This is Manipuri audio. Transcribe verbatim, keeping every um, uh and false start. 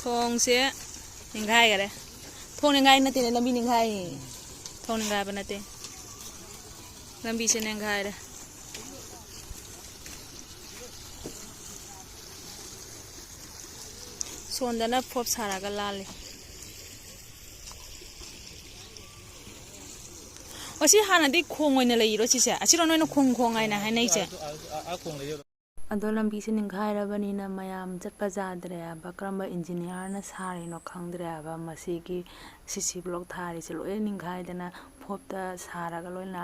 ꯊꯣꯡꯁꯦ ꯅꯤꯡꯈꯥꯏꯈꯔꯦ꯫ ꯊꯣꯡ ꯅꯤꯡꯈꯥꯏ ꯅꯠꯇꯦꯅꯦ, ꯂꯝꯕꯤ ꯅꯤꯡꯈꯥꯏ꯫ ꯊꯣꯡ ꯅꯤꯡꯈꯥꯏꯕ ꯅꯠꯇꯦ, ꯂꯝꯕꯤꯁꯦ ꯅꯤꯡꯈꯥꯏꯔꯦ꯫ ꯁꯣꯝꯗꯅ ꯐꯣꯞ ꯁꯥꯔꯒ ꯂꯥꯜꯂꯤ꯫ ꯑꯁꯤ ꯍꯥꯟꯅꯗꯤ ꯈꯣꯡ ꯑꯣꯏꯅ ꯂꯩꯔꯤꯔꯣ ꯁꯤꯁꯦ? ꯑꯁꯤꯔꯣ ꯅꯣꯏꯅ ꯈꯣꯡ ꯈꯣꯡ ꯍꯥꯏꯅ ꯍꯥꯏꯅꯩꯁꯦ? ꯑꯗꯣ ꯂꯝꯕꯤꯁꯦ ꯅꯤꯡꯈꯥꯏꯔꯕꯅꯤꯅ ꯃꯌꯥꯝ ꯆꯠꯄ ꯌꯥꯗ꯭ꯔꯦ ꯍꯥꯏꯕ꯫ ꯀꯔꯝꯕ ꯏꯟꯖꯤꯅꯤꯌꯥꯔꯅ ꯁꯥꯔꯤꯅꯣ ꯈꯪꯗ꯭ꯔꯦ ꯍꯥꯏꯕ꯫ ꯃꯁꯤꯒꯤ ꯁꯤ ꯁꯤ ꯕ꯭ꯂꯣꯛ ꯊꯥꯔꯤꯁꯦ ꯂꯣꯏꯅ ꯅꯤꯡꯈꯥꯏꯗꯅ ꯐꯣꯞꯇ ꯁꯥꯔꯒ ꯂꯣꯏꯅ